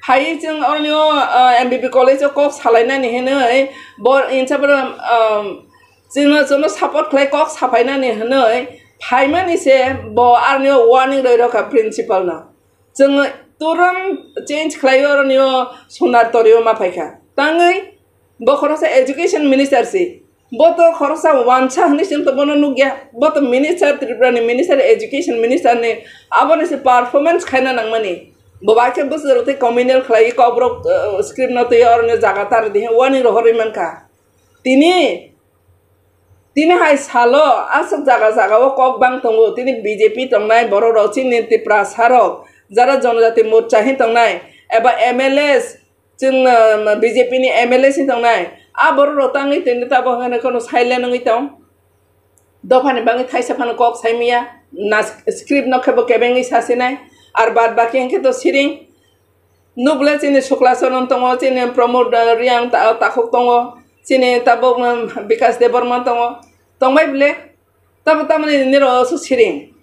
Phaiwi chwng oroni o, ah, M B B college o kok salainani hinwi bo insa bwrwi, um, chwngno, chwngno support khlai kok saphainani hinwi phaimani se bo aroni o warning rwi rokha principal no. Chwng turum change khlai oroni o Sonar Tori o ma phaikha. Tangwi bo khoroksa education minister si. Bo to khoroksa wansa hwnwi chwng to bono nukya. Bo to minister, Tripura ni minister, education minister ni, aboni se performance khaina nangmani. Bo bai khe bwswk tei communal khlai kok borok, uh, script no twi oroni jaga tar di warning rohorwi mankha. Tini, tini hai salo aswk jaga jaga o kok bang tongo. Tini B J P tongnai borok rok, chini Tiprasa rok, jara Janajati Morcha hin tongnai, eba M L As, chwng, uh, B J P ni M L A si tongnai, a borok rok tangwi tini tabok hwnwi kheno silent wngwi tong. Dophani bagwi thaisa phano kok sai maya, na script no khe bo kebengwi sasinai, ar bad baki hwnkhe to siring. Nukle chini Sukla Charan tongo, chini Pramod, uh, Reang ta-, takhuk tongo, chini tabok, um, Bikash Debbarma tongo, tongbai bwle. Tamo tamoni nini rok so siring.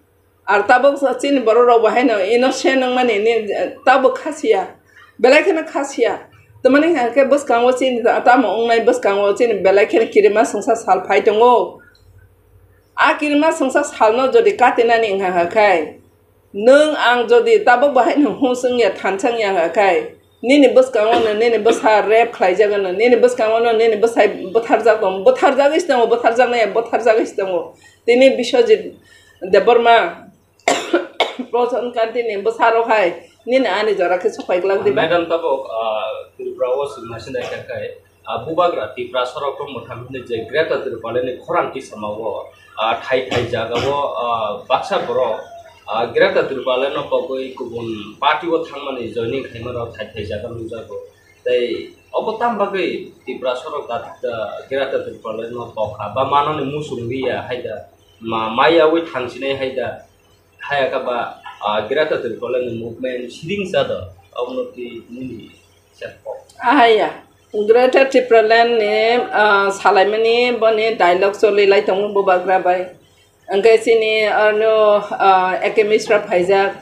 Ar tabok sa chini borok rok bo haino innocent wngmani ni tabok khasiya. Belai kheno khasiya. Tamani hwnkhe bwskango chini ta-, tamo wngnai bwskango chini belai kheno kirima songsa sal phai tongo. A kirima songsa salno jodi katinani wngkha khe, nwng ang jodi tabok bo haino hus wngya thansa wngya khe, nini bwskango no nini bwsa rape khlaijago no, nini bwskango no nini bwsai bwtharjak tongo, bwtharjagwi se tongo, bwtharjaknai bwtharjagwi se tongo. Tini Biswajit Debbarma, Prasan Kanti ni bwsarok hai nini ani jora khe sopai glak diba? Madam, tabok, ah, Tripura o chwng naising naikha khai, ah, bubagra Tripura sorok tong mwthang hwnwi je Greater Tripura ni khorang tisama o, ah, thai thai jaga o, ah, baksa borok, ah, Greater Tripura no pogwi kubun party o thangmani joining khaima rok thai thai jaga nukjago. Tei obo tam bagwi Tripura sorok da, da Greater Tripura no pokha ba manani muchung riya hai da, ma, maya wi thangsinai hai da. Hayaka ba, ah, Greater Tipraland ni movement siring sa do, abono twi nini se kok. Ahaya, Greater Tipraland ni, ah, salaimani boni dialogue choli lai tongo bubagra bai. Hwnkhe chini ano, ah, A K Mishra phaijak.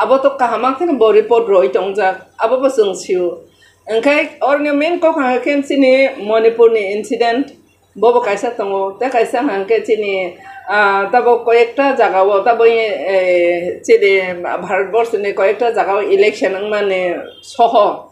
Abo to kaham khe bo report roi tongjak. Abo bo chwng sio. Hwnkhe orni main kok hwnkhe chini Manipur ni incident. Bobo kaisa tongo, tei kaisa hwnkhe chini, ah, tabok koyekta jagao, tabok, eh, chini Bharatborsoni koyekta jagao election wngmani soho,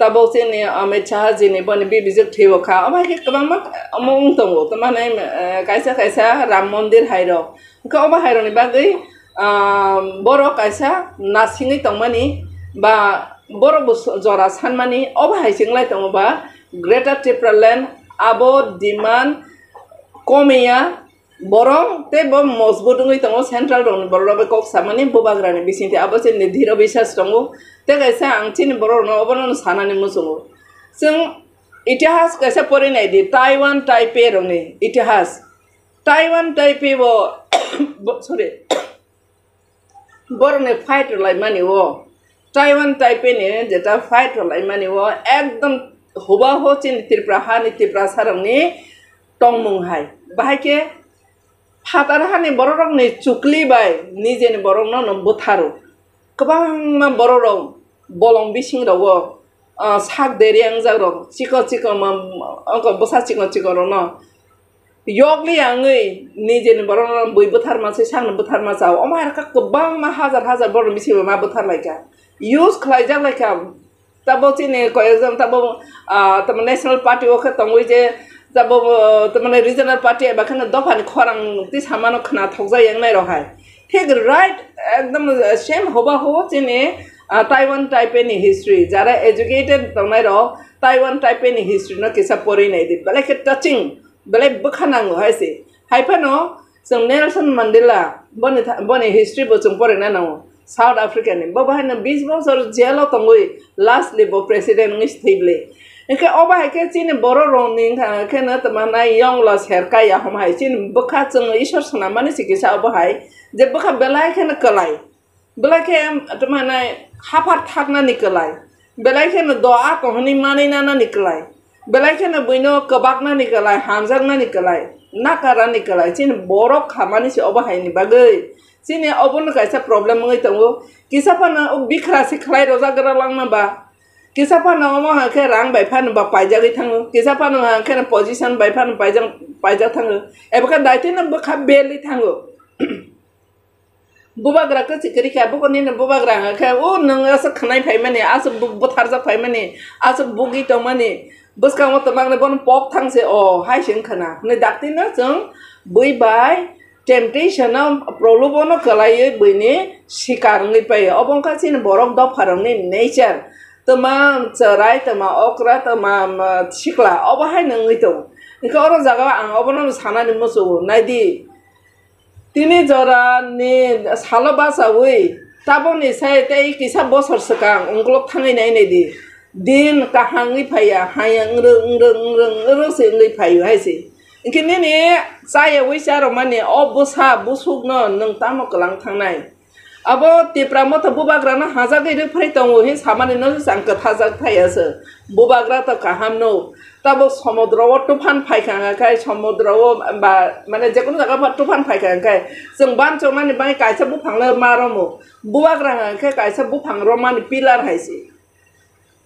tabok chini Amit Shah jini boni bibijwk thwibo kha, omo hai khe kwbangma omo wng tongo, tamani, eh, kaisa kaisa Ram Mondir hai rok, hwnkhe obo hai rokni bagwi, ah, borok kaisa nasingwi tongmani ba borok bo jora sanmani, obo hai se wng lai tongo ba, Greater Tipraland abo demand komiya, borok tei bo mojbut wngwi tongo, central rokni borok rok bai kok samani bubagrani bisingtwi, abo chini Dhiro Biswas tongo, tei kaisa ang chini borok rokno obono sanani muchungo. Chwng itihas kaisa pori nai di, Taiwan Taipei rokni itihas. Taiwan Taipei bo, bo, sorry, borokni fight rwlaimani o, Taiwan Taipei ni jeta fight rwlaimani o, ekdom hubahu chini Tripura hani Tiprasa rokni tongmung hai. Bahai khe phatar hani borok rokni chukli bai nijeni borok no no bwtharo. Kwbangma borok rok bolong bising rogo, ah, sak deri wngjak rok, chikon chikon ma, ongko bwsa chikon chikon rok no yokli yangwi nijeni borok no bui bwtharma se sakno bwtharma chao. Omo hai khe kwbangma hajar hajar borok bisingo ma bwthar lai kha. Use khlai jak lai kha. Tabok chini koyekjon tabok, ah, tamo national party o khe tongwi je tabok, ah, tamo regional party eba kheno dophani khorang twi samano khna thokjak yang nai rok hai. Thik right, ekdom, ah, same hubahu chini, ah, Taiwan Taipei ni history. Jara educated tongnai rok Taiwan Taipei ni history no kisa pori nai di. Belai khe touching. Belai bwkha nango hai se. Hai phano chwng Nelson Mandela, boni tha-, boni history bo chwng porina nango. South Africa ni. Bo bahai no bis bosor jail o tongwi lastly bo president wngwi se thwi bwle. Hwnkhe obo hai khe chini borok rok ni wngkha khe no tamo nai yong lo ser kai ya hom hai chini bwkha chwng Isor swnam mani se kisa obo hai je bwkha belai khe no kwlai. Belai khe, em, tamo nai haphar thaknani kwlai. Belai kheno do ako hwnwi manwi nanani kwlai. Belai kheno buino kwbaknani kwlai, hamjaknani kwlai, nakarani kwlai, chini borok khamani se obo haini bagwi. Chini obono kaisa problem wngwi tongo. Kisa phano o bikra se khlai rojak gra langma ba. Kisa phano omo hai khe rang bai phano ba paijagwi thango. Kisa phano hai khe position bai phano paijak, paijak thango. Ebo khe daitino bwkha beli thango. Bubagra kwchwi kwrwi kha, buko nini bubagra hwnkha khe, "O, nwng aswk khwnai phaimani, aswk bu-, butharjak phaimani, aswk bugwi tongmani, bwskango twmangni bono pok thang se o," hai se wngkha na. Hwnwi daktino chwng bui bai temptation-o, prolobono kwlaiwi buini sikar wngwi paio. Obo wngkha chini borok dopharokni nature. Twma chwrai, twma okra, twma, um, sikla, obo haino wngwi tongo. Hwnkhe oro jagao ang obono sanani muchungo, naidi. Tini jorani salo bachaui tabukni sai tei kisa bosor swkang ungkuluk thangwi nai nai di. Din kaham wngwi phaiya, haya wngrwk, wngrwk, wngrwk, wngrwk se wngwi phaio hai se. Hwnkhe nini chayaui charwmani o bwsa busukno nwng tamo kwlang thangnai? Abo Tipra Motha bubagrano hajagwi rwphrai tongo hin samani no se ang kwthajak phaiya se. Bubagra to kaham no. Tabuk somudro o tuphan phaikha hwnkha khai, somudro o ba, mane, jekunu jaga pha tuphan phaikha hwnkha khai, chwng ban chongnani bagwi kaisa buphang le ma romo. Bubagra hwnkha khe kaisa buphang romani pillar hai se.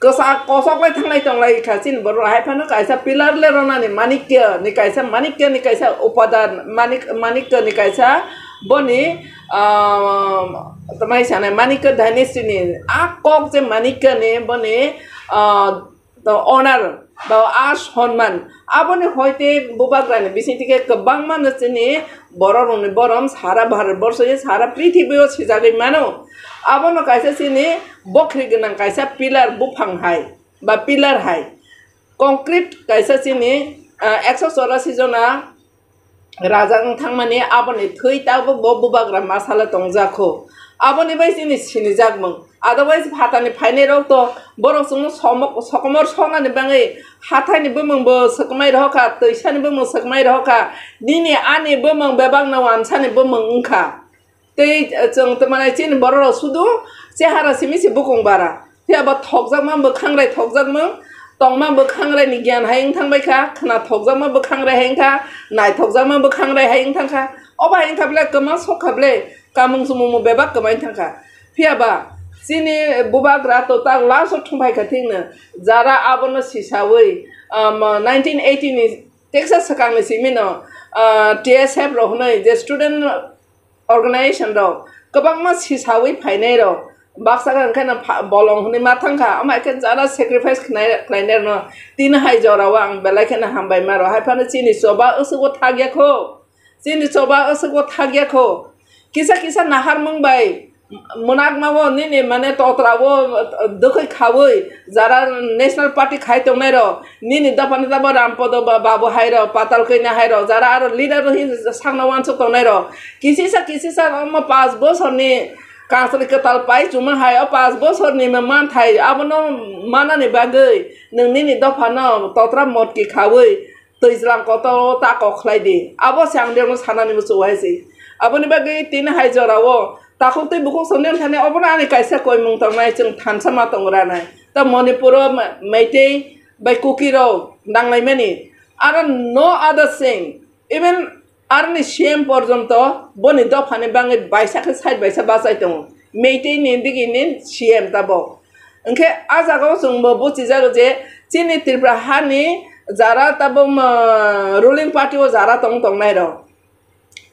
Kwchak kosok lai thanglai tonglai kha chini borok hai phano kaisa pillar le ronani, manikya ni kaisa, manikya ni kaisa upadan, manik, manikya ni kaisa boni, ah, tamai sanai manikya dynasty ni a kok je manikya ni boni, ah, to honor, ba a sonman, aboni hoite bubagrani bisingtwi khe kwbangma no chini bororokni borom sara Bharat borsoni sara prithibio sijagwi mano. Abono kaisa chini bokhri gwnang kaisa pillar buphang hai ba pillar hai, concrete kaisa chini, ah, ekso chorasi jona raja wng thangmani aboni thwi tabuk bo bubagra masala tongjak kho. Aboni bai chini sinijak mung. Otherwise phatani phainai rok to borok chwngno somok-, sokomor sonani bagwi hathaini bumung bo swkmai rohokha, twisani bumung swkmai rohokha, nini ani bumung bebakno wansani bumung wngkha. Tei, eh, chwng tongmani chini bororok sudu chehara simi se bukung bara. Phiya ba thokjakma bwkhangrai thokjakmung, tongma bwkhangrai ni giyan hai wng thang bai kha, khna thokjakma bwkhangrai hai wng kha, nai thokjakma bwkhangrai hai wng thang kha. Obo hai wng kha ble kwma sok kha ble, kamung chumung bebak kwma wng thang kha. Phiya ba chini bubagra to tak last o thung phai kha thik no, jara abono sisaui, um, nineteen eighty ni teksa swkang ni simi no, uh, T S F rok hwnwi je student organization rok kwbangma sisaui phainai rok baksa khe hwnkhe no pha-, bolong hwnwi ma thang kha, omo hai khe jara sacrifice khnai, khlainai rokno tini hai jorao ang belai kheno hambai ma rw hai phano chini choba aswk o thak ya kho, chini choba aswk o thak ya kho, kisa kisa naharmung bai mwnakma o nini mane totra o dwkhwi khaui jara national party khai tongnai rok, nini dophani tabo Rampodo ba-, babu hai rok, Patal Kanya hai rok, jara aro leader rok hin sakno uansuk tongnai rok, kisisa kisisa omo panch bosorni kansari kwtal pai chuma hai, o panch bosorni manthai abono manani bagwi nwng nini dophano totra motki khaui twijlang kotor o ta kok khlai di. Abo se ang rokno sanani muchungo hai se. Aboni bagwi tini hai jorao takhuk tei bukhuk songni thani obono ani kaisa koimung tongnai, chwng thansa ma tongo ranai. Ta Manipur o Ma-, Meitei bai Kuki rok nanglaimani. Aro no other thing. Even aroni C M porjonto boni dophani bagwi baisa khe side baisa bachai tongo. Meitei ni digi ni C M tabok. Hwnkhe a jagao chwngbo buchijago je chini Tripura hani jara tabok, ah, ruling party o jara tong tongnai rok.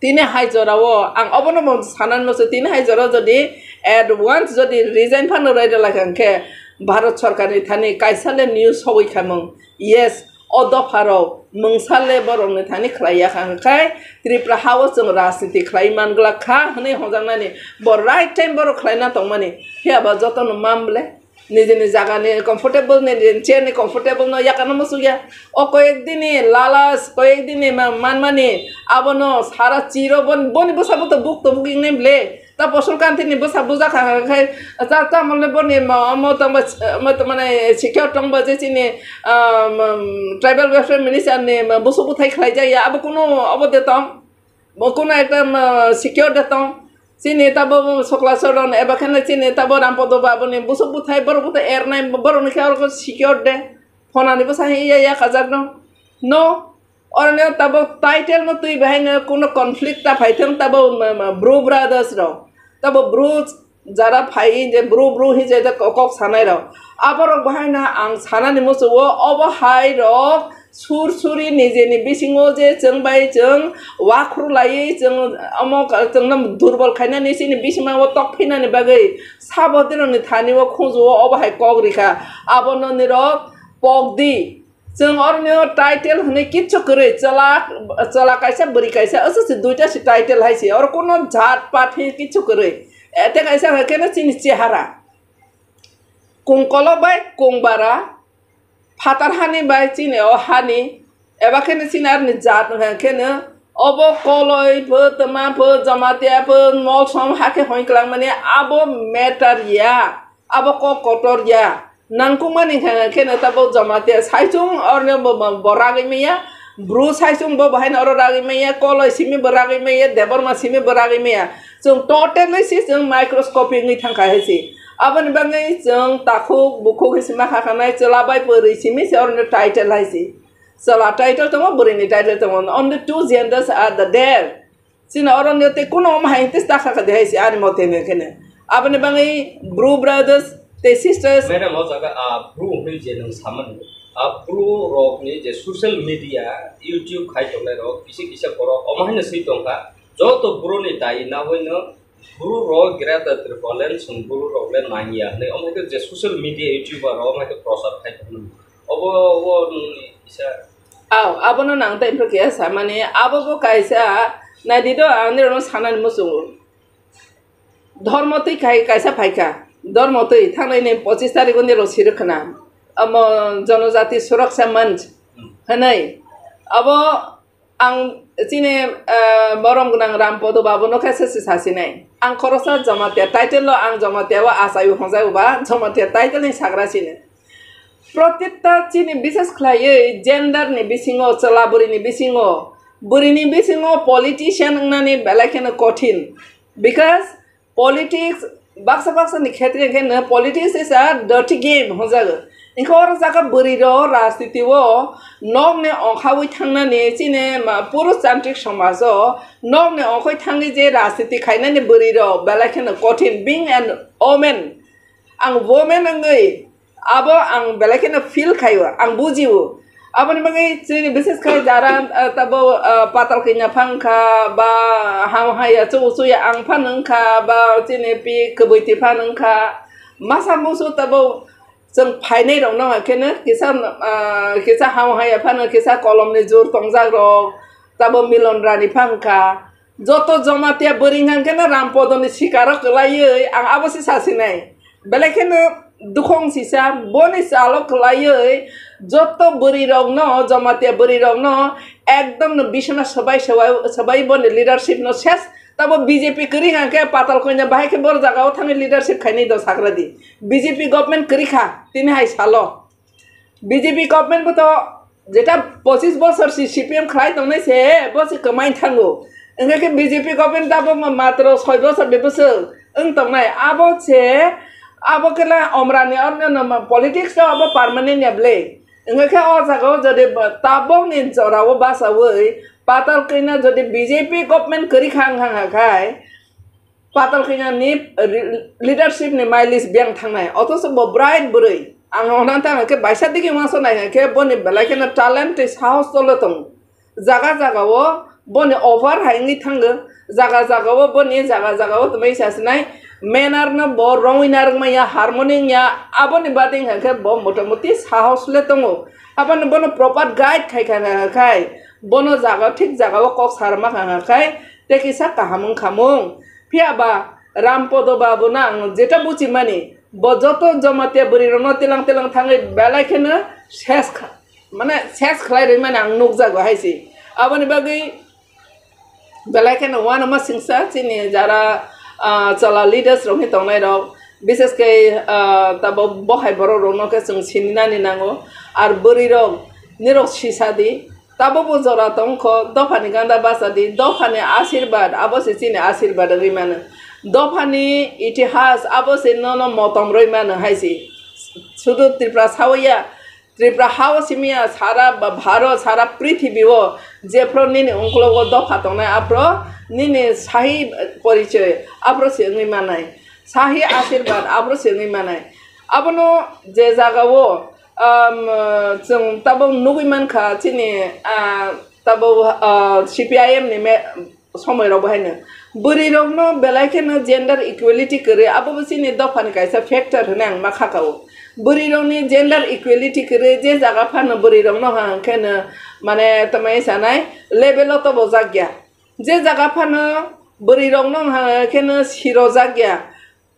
Tini hai jorao ang obono bo sanani muchungo, tini hai jorao jodi at once jodi resign phano rwui rwlai kha hwnkhe Bharat Sarkar ni thani kaisa le news sogwi khamung. Yes, o dopha rok mungsa le borok ni thani khlai ya kha, hwnkhe Tripura ha o chwng rajniti khlai man glak kha hwnwi hwnjaknani bo right time borok khlaina tongmani. Phiya ba joto no mam ble nijini jaga ni comfortable, nijini chair ni comfortable no yakano muchuk ya. O koyek dini lalas, koyek dini ma-, manmani abono sara chiro bon-, boni bwsa bo to buk to buk ingnai ble. Ta Bosor Kanti ni bwsa bujak kha khai, ta, ta mole boni ma-, mo tongba, mo to mane secure tongba je chini, um, um, tribal welfare minister ni ma-, busu buthai khlai jaya, abo kuno obo de tong, bo kuno ekta ma-, secure de tong. Chini tabo Sokla Soron eba kheno chini tabo Rampodo Babu ni busu buthai borok buthai ernai borok ni khe oro secure de. Phonani bwsa hai iya ya kajak no. No, oro no tabo title no twi bahai no kuno conflict ta phai thang tabo ma, ma, bro brothers rok. Tabo bro jara phai je bro bro hi je kok sanai rok. Aborok bahai na ang sanani musugo obo hai rok sur suri nijeni bisingo je chwng bai chwng wakhru lai chwng omo chwngno durbol khainani chini bisingma o tok phinani bagwi sabo dirokni thani o khunju o obo hai kok rikha. Abono nirok pok di. Chwng oroni o title hwnwi kichu kwrwi, chwla, chwla kaisa, bwrwi kaisa, aswk se duita se title hai se, oro kuno jat pat hi kichu kwrwi. E, tei kaisa hwnkhe no chini chehara. Kung kolok bai kung bara, phatar hani bai chini o hani, eba kheno chini aroni jat hwnkhe no, obo koloi pho, twma pho, jamatia pho, moksom hakhe hoi kwlangmani abo matter ya. Abo kok kotor ya. Nangkukmani hwnka khe no tabuk jamatia saichung oroni bo, bo, bo ragwi maya. Bru saichung bo bahai no oro ragwi maya. Koloi simi bo ragwi maya. Debbarma simi bo ragwi maya. Chwng totally se chwng microscopic wngwi thangkha hai se. Aboni bagwi chwng takhuk bukhuk hai se ma kha khanai chwla bai bwrwi simi se oroni title hai se. Chwla title tongo, bwrwini title tongo. Only two genders are the there. Chini oro ni tei kuno omo hai tei ta kha kha de hai se ani mote hwnwi khe ne. Aboni bagwi bro brothers tei sisters. Madam, o jaga, ah, bro hwnwi je nwng samani. Ah, bro rok ni je social media, YouTube khai tongnai rok, kisa kisa borok omo hai no swi tongkha. Joto bro ni dai na hoi no bro rok Greater Tipraland chwng bro rok le nang ya hwnwi omo hai khe je social media, YouTuber rok omo hai khe prochar khai tongmani. Obo, obo nwng ni kisa Aw, abono nang tei phuru keha samani, abo bo kaisa, naidi do, ang nirokno sanani muchungo. Dhormo twi khai kaisa phaikha, dhormo twi thangnai ni pochis tarikh o nirok sirwk khna, omo Janajati Suraksha Manch hwnwi. Abo ang chini, eh, borom gwnang Rampodo babu no khe se se sasinai. Ang khoroksa Jamatia title o, ang Jamatia o achai o hwnjai o ba Jamatia title ni sagra sini. Protita chini bises khlaiwi gender ni bisingo, chwla bwrwi ni bisingo, bwrwi ni bisingo politician wngnani belai kheno kothin. Because politics, baksa baksa ni khetre khe no politics is a dirty game hwnjago. Hinkhe oro jaga bwrwi rok rajniti o nok ni ongkhawi thangnani chini ma purushtantrik somaj o nok ni ongkhoi thangwi je rajniti khainani bwrwi rok belai kheno kothin, being an woman. Ang women wngwi abo ang belai kheno feel khaio, ang bujio. Aboni bagwi chini bises khe jara, ah, tabo, ah, Patal Kanya phang kha, ba ham haya chu chu ya ang phan wng kha, ba chini pi kwbwi ti phan wng kha. Masa musu tabo chwng phainai rok no khe no kisa, ah, kisa ham haya phano kisa kolom ni jur tongjak rok, tabo Milon Rani phang kha. Joto Jamatia bwrwi hwnka khe no Rampodoni sikaro kwlaiwi ang abo se sasinai. Belai kheno dukhong sisa boni chalo kwlaiwi joto bwrwi rokno, Jamatia bwrwi rokno ekdom no bisana swbai swbai swbai boni leadership no ses. Tabo B J P kwrwi hwnka khe Patal Kanya bahai khe bor jaga o thangwi leadership khainai do sakradi. B J P government kwrwi kha tini hai salo. B J P government bo to jeta pochis bosor si C P M khlai tongnai se, bo se kwmai thango. Wngkha khe B J P government tabok ma-, matro soi bosor beboswk wng tongnai. Abo se, abo khe la omrani orni no ma-, politics to abo permanent ya ble. Wngkha khe o jaga o jodi ba-, tabok ni jora o bachawi Patal Kanya jodi B J P government kwrwi kha wngkha khai, Patal Kanya ni re-, leadership ni mileage biyang thangnai. Othocho bo bright bwrwi. Ang hwnna tang khe baisa digi uansuk nai khe boni belai kheno talent tei sahos cholo tongo. Jaga jaga o boni offer hai wngwi thango. Jaga jaga o boni jaga jaga o twmai sa sinai manner no bo rongwi narwk manya, harmony wngya. Aboni bade wngkha khe bo motamuti sahos le tongo. Aboni bono proper guide khai kha khai bono jaga thik jaga o kok sarma kha khai tei kisa kaham wngkha mung. Phiya ba Rampodo babu no ang jeta buchimani, bo joto Jamatia bwrwi rokno tilang tilang thangwi belai kheno ses kha-, mane ses khlai rwimani ang nukjago hai se. Aboni bagwi belai kheno uanama singsa chini jara, ah, chwla leaders rok hi tongnai rok, bises khe, ah, tabo bohai borok rokno khe chwng sininani nango. Ar bwrwi rok nirok sisa di, Tabukbo jora tongkho, dophani ganda bachadi, dophani asirbad, abo se chini asirbad wngwi mano. Dophani itihas, abo se nono motom rwi mano hai se. Sudu Tripura sawi ya, Tripura ha o simi ya sara ba-, Bharat, sara prithibi o jephru nini ungkulugo dopha tongnai, aphru nini sahi porichoi aphru se wngwi manai, sahi ashirbad aphru se wngwi manai. Abono je jaga o, um, chwng tabuk nugwi mankha chini, ah, tabuk, ah, C P I M ni me-, somoi rok bo haino. Bwrwi rokno belai kheno gender equality kwrwi, abo bo chini dophani kaisa factor hwnwi ang ma khakao. Bwrwi rokni gender equality kwrwi je jaga phano bwrwi rokno ha kheno mane tamai sanai level o tobo jak ya. Je jaga phano bwrwi rokno ha kheno siro jak ya.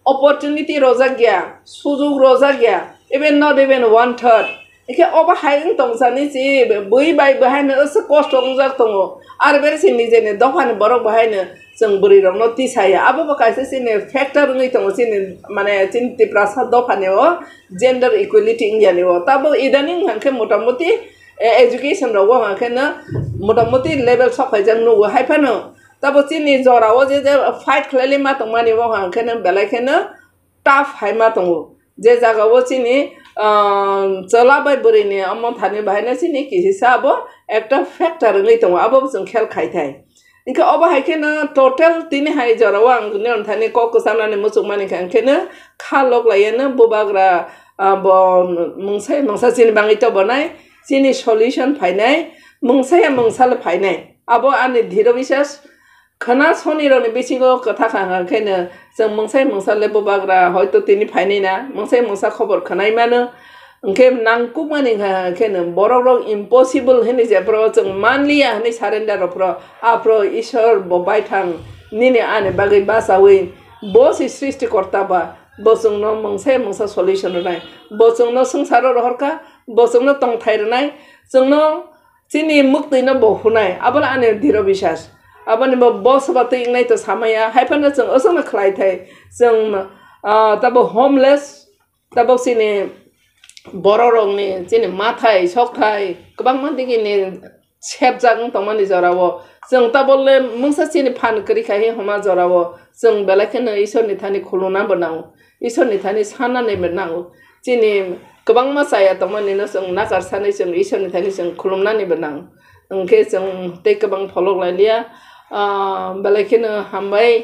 Opportunity rojak ya, sujuk rojak ya, even not even one third. Ikhe obo hai wng tong sani si bui bai bo haino aswk kosto wngjak tongo. Ar bere si nijeni dophani borok bo haino chwng bwrwi rokno tisa ya. Abo bo kaisa chini factor wngwi tongo chini, mane, chini Tiprasa dophani o gender equality wngya ni o. Tabo idaning hwnkhe motamuti, eh, education rogo hwnkhe no motamuti level sok phaijak nugo. Hai phano tabo chini jora o je, je fight khlailai ma tongmani o hwnkhe no belai kheno tough hai ma tongo. Je jaga o chini, ah, chwla bai bwrwi ni omo thani bahai no chini kisisa abo ekta factor wngwi tongo, abo bo chwng khel khai thai. Hinkhe obo hai kheno total tini hai jora o ang nini thani kok kwchanani muchung mani kha, hinkhe no kha lok lai ya no bubagra, ah, bo mungsa mungsa chini bangwi to bonai, chini solution phainai, mungsa ya mungsa le phainai. Abo ani dhiro biswas. Khwna soni rokni bisingo kwtha kha hwnkhe no chwng mungsai mungsa le bubagra hoito tini phainai na, mungsai mungsa khobor khwnai mano. Hwnkhe nangkukmani hwnkhe no borok rok impossible hinwi jephru chwng manliya hinwi surrender rok phro, aphro Ishwar bo baithang nini ani bagwi bachaui bo si srishti korta ba, bo chwngno mungsai mungsa solution rwnai, bo chwngno swngcharo rohorkha, bo chwngno tongthai rwnai, chwngno chini muktwi no bo hunai, abo ani dhiro biswas. Aboni bo, bo soba twi wngnai to samaya, hai phano chwng aswkno khlai thai. Chwng, ah, tabo homeless, tabo chini borok rokni chini mathai, sokthai, kwbangma digini sepjak wng tongmani jora o. Chwng tabo le mungsa chini phan kwrwi khai hwnma jora o. Chwng belai kheno Ishwar ni thani khulumna bo nango. Ishwar ni thani sanani bo nango. Chini kwbangma chaya tongmani no chwng nakar sanwi chwng Ishwar ni thani chwng khulumnani bo nang. Hwnkhe chwng tei kwbang pholok lai liya. Ah, belai kheno hambai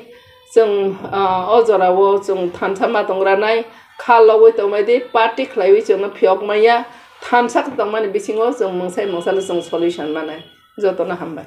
chwng, ah, o jora o chwng thansa ma tong ranai kha logwi tongmai di party khlaiwi chwngno phiyok maya thansa tongmani bisingo chwng mungsai mungsa le chwng solution manai. Jotono hambai.